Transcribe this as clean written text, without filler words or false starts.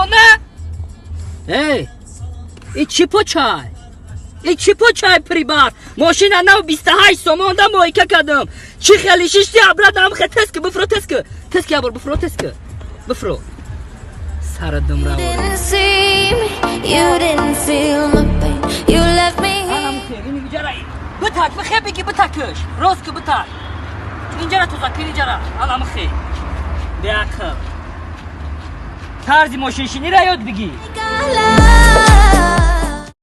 Девона? Эй, и чӣ почай? И чӣ почай прибар? Мошина нав 28 сомон да мойка кардам. Чӣ хеле шишти обратно ам хе тески бифро тески. Тески абор бифро тески. Бифро. Сарадум You раво. didn't see me, you didn't feel my pain. You left me here. Битак, бихе биги битакш. Рост ки битак. Инҷара тоза кин инҷара. Ала михе. Беақл. Тарзи мошиншинира ёд бигир. Like I lied.